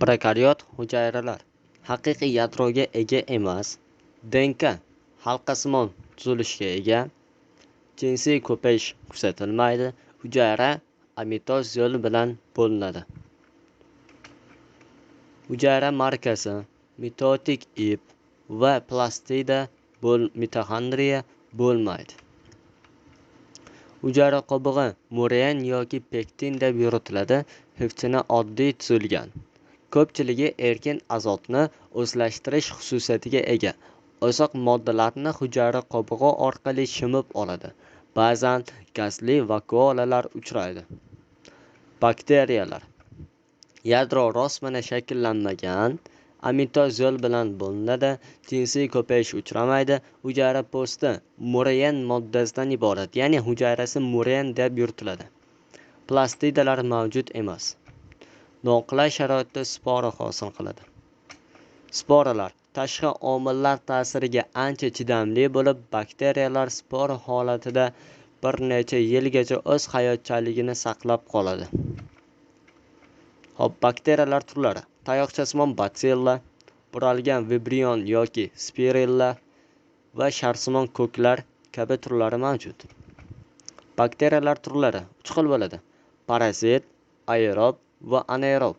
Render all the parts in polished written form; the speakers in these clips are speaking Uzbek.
Prokaryot hujayralar haqiqiy yadroga ega emas, DNK halqasimon tuzilishga ega, jinsiy ko'payish kuzatilmaydi, hujayra amitoz yo'li bilan bo'linadi. Hujayra markazi, mitotik ip va plastida mitoxondriya bo'lmaydi. Hujayra qobig'i murein yoki pektin deb yuritiladi, xifchini oddiy tuzilgan. Ko'pchiligi erkin azotni o'zlashtirish xususiyatiga ega. Oziq moddalarni hujayra qobig'i orqali shimib oladi. Ba'zan gazli vakuolalar uchraydi. Bakteriyalar. Yadro rostmana shakllanmagan, amitoz yo'l bilan bo'linadi, jinsiy ko'payish uchramaydi. Hujayra po'sti murein moddasidan iborat, ya'ni hujayrasi murein deb yuritiladi. Plastidalar mavjud emas. Noqulay sharoitda spora hosil qiladi. Sporalar tashqi omillar ta'siriga ancha chidamli bo'lib, bakteriyalar spora holatida bir necha yilgacha o'z hayotchanligini saqlab qoladi. Hop, bakteriyalar turlari: tayoqchasimon batsilla, buralgan vibrion yoki spirilla va sharsimon ko'klar kabi turlari mavjud. Bakteriyalar turlari uch xil bo'ladi: parazit, aerob va anaerob.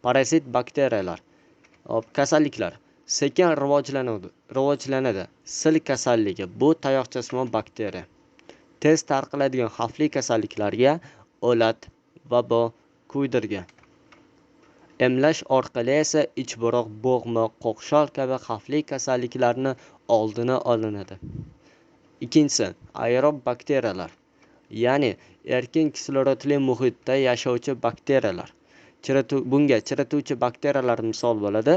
Parazit bakteriyalar. Hop, kasalliklar sekin rivojlanadi. Sil kasalligi bu tayoqchasimon bakteriya. Tez tarqaladigan xavfli kasalliklarga o'lat, vabo, kuydirgi. Emlash orqali esa ich bo'roq, bo'g'ma, qoqshol kabi xavfli kasalliklarni oldini olinadi. Ikkinchisi, aerob bakteriyalar, ya'ni erkin kislorodli muhitda yashovchi bakteriyalar. Bunga chirituvchi bakteriyalar misol bo'ladi.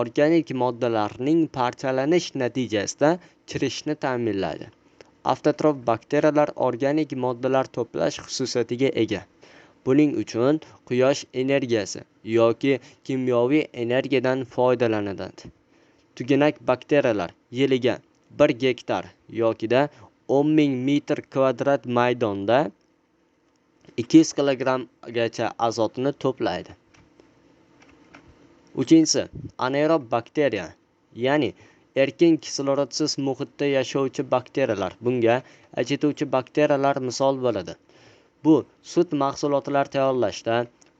Organik moddalarning parchalanish natijasida chirishni ta'minlaydi. Avtotrof bakteriyalar organik moddalar to'plash xususiyatiga ega. Buning uchun quyosh energiyasi yoki kimyoviy energiyadan foydalanadi. Tugunak bakteriyalar yiliga 1 gektar yokida 10 ming metr kvadrat maydonda 200 kilogrammgacha azotni to'playdi. Uchinchisi, anaerob bakteriya, ya'ni erkin kislorodsiz muhitda yashovchi bakteriyalar. Bunga achituvchi bakteriyalar misol bo'ladi. Bu sut mahsulotlari tayyorlashda,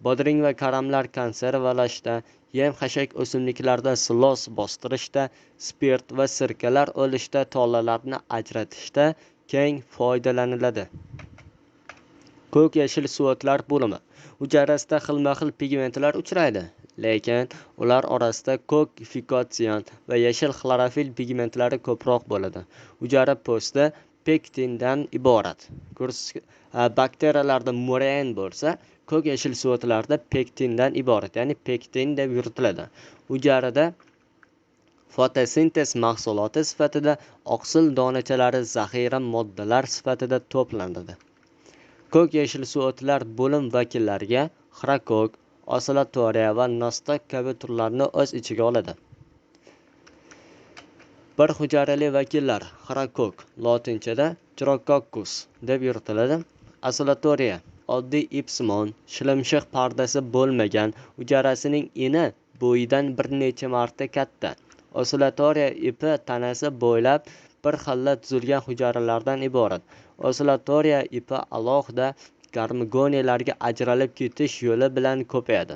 bodring va karamlar konservalashda, yem-xashak o'simliklarda silos bostirishda, spirt va sirkalar olishda, tolalarni ajratishda keng foydalaniladi. Ko'k yashil suvo'tlar bo'limi. Hujayrasida xilma-xil pigmentlar uchraydi, lekin ular orasida ko'k fikotsian va yashil xlorofil pigmentlari ko'proq bo'ladi. Hujayra po'sti pektindan iborat. Bakteriyalarda murein bo'lsa, ko'k yashil suvo'tlarda pektindan iborat, ya'ni pektin deb yuritiladi. Hujayrada fotosintez mahsuloti sifatida oqsil donachalari zaxira moddalar sifatida to'planadi. Ko'k yashil suvo'tlar bo'lim vakillariga xrakok, oscillatoriya va nostok kabi turlarni o'z ichiga oladi. Bir hujayrali vakillar xrakok, lotinchada Chirococcus deb yuritiladi. Oscillatoriya oddiy ipsimon, shilimshiq pardasi bo'lmagan, hujayrasining eni bo'yidan bir necha marta katta. Oscillatoriya ipi tanasi bo'ylab bir xilda tuzilgan hujayralardan iborat. Oscillatoriya ipi alohida garmogoniyalarga ajralib ketish yo'li bilan ko'payadi.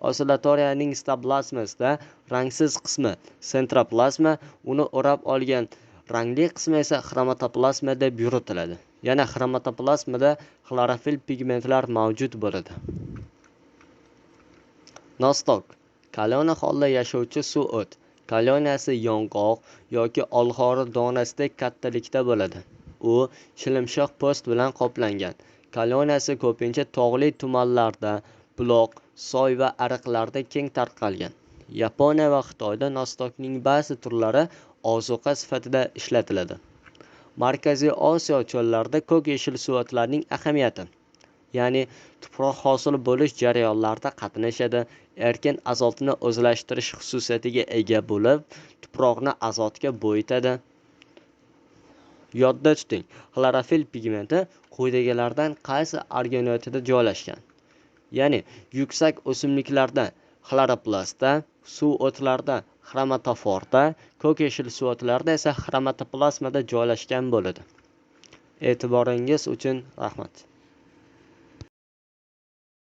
Oscillatoriyaning sitoplazmasida rangsiz qismi sentroplazma, uni o'rab olgan rangli qismi esa xromatoplazma deb yuritiladi. Yana xromatoplazmada xlorofil pigmentlar mavjud bo'ladi. Nostok koloniya holda yashovchi suv o't. Koloniyasi yong'oq yoki olxori donasidek kattalikda bo'ladi. U shilimshiq po'st bilan qoplangan. Koloniyasi ko'pincha tog'li tumanlarda, buloq, soy va ariqlarda keng tarqalgan. Yaponiya va Xitoyda nostokning ba'zi turlari ozuqa sifatida ishlatiladi. Markaziy Osiyo cho'llarida ko'k yashil suvo'tlarning ahamiyati, ya'ni tuproq hosil bo'lish jarayonlarida qatnashadi, erkin azotni o'zlashtirish xususiyatiga ega bo'lib, tuproqni azotga boyitadi. Yodda tuting, xlorofil pigmenti quyidagilardan qaysi organoidida joylashgan? Ya'ni yuksak o'simliklarda xloroplastda, suv o'tlarida xromatoforda, ko'k yashil suv o'tlarida esa xromatoplazmada joylashgan bo'ladi. E'tiboringiz uchun rahmat.